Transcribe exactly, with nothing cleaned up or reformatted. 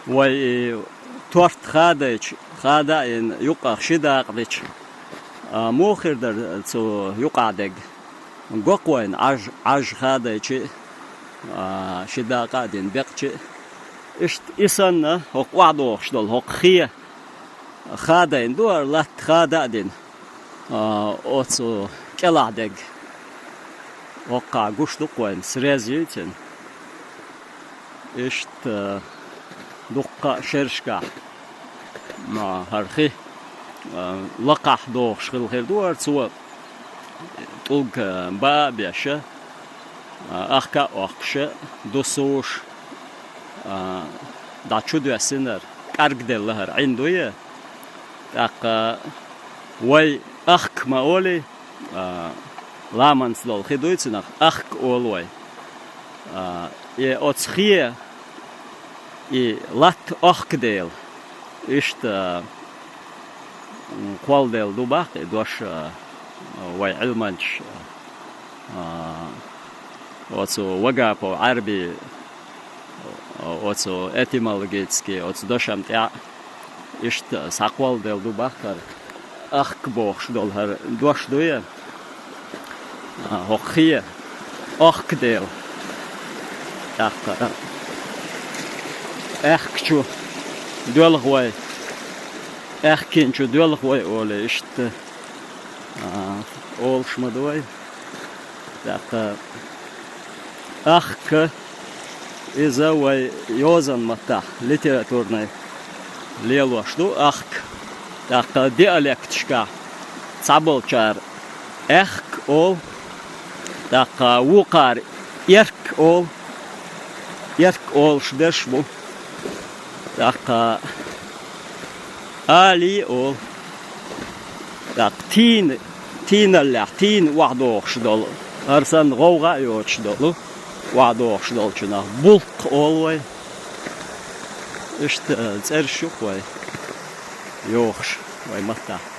Вай и торт хадайча, хада а йина юкъах ши дакъа дича, а, муха хир дара цу юкъахь дерг? Го-кх вайна Ӏаж, Ӏаж хадайча а, ши дакъа а дина бекъча а. Иштта и санна, хӀокху охьадогӀуш долу хӀокху хе хадайна ду хӀара латта, хада а дина, а, оцу кӀелахь дерг. ХӀокхахь гуш ду-кх вайна, срез юй цуьнан. Иштта, а, дуккха а шерашкахь, ма, хӀара хи, а, лакхахь догӀуш хилла хир ду хӀара, цо тӀулг, а, баа а беш, а, ахка а охкуш, дусуш, а, дӀа чу доьссинарг, кӀаргделла хӀара Ӏин дуй. ТӀаккха вай ахка ма олий, а, ламанца долу хи дуй цунах, ахка олу вай. А, и оцу хе, и латта охка дела, иштта, м, кхолладелла ду баккха и дош, а, вай Ӏилманчаш, а, оцу Вагапов Ӏаьрби, оцу этимологически оцу дошам тӀехь иштта схьакхолладелла ду баккха хӀара ахка бохуш долу хӀара дош дуй, а, хӀокху хе, охка дела. ТӀаккха аьхка чу доьлху вай, аьхкин чу доьлху вай олий иштта, а, олуш ма ду вай. ТӀаккха ахка, иза вай йозанан маттахь литературный лелош ду ахка. ТӀаккха диалекташкахь цхьаболчара аьхка олу, тӀаккха вукхара эрк олу, эрк олуш дерш бу. ТӀаккха алий олу. ТӀаккха тийна, тийналлехь, тийна охьадогӀуш долу, хӀара санна гӀовгӀа а йоцуш долу, охьадогӀуш долчунах булкх олу вай. Иштта цӀераш ю-кх вай йохуш вай маттахь.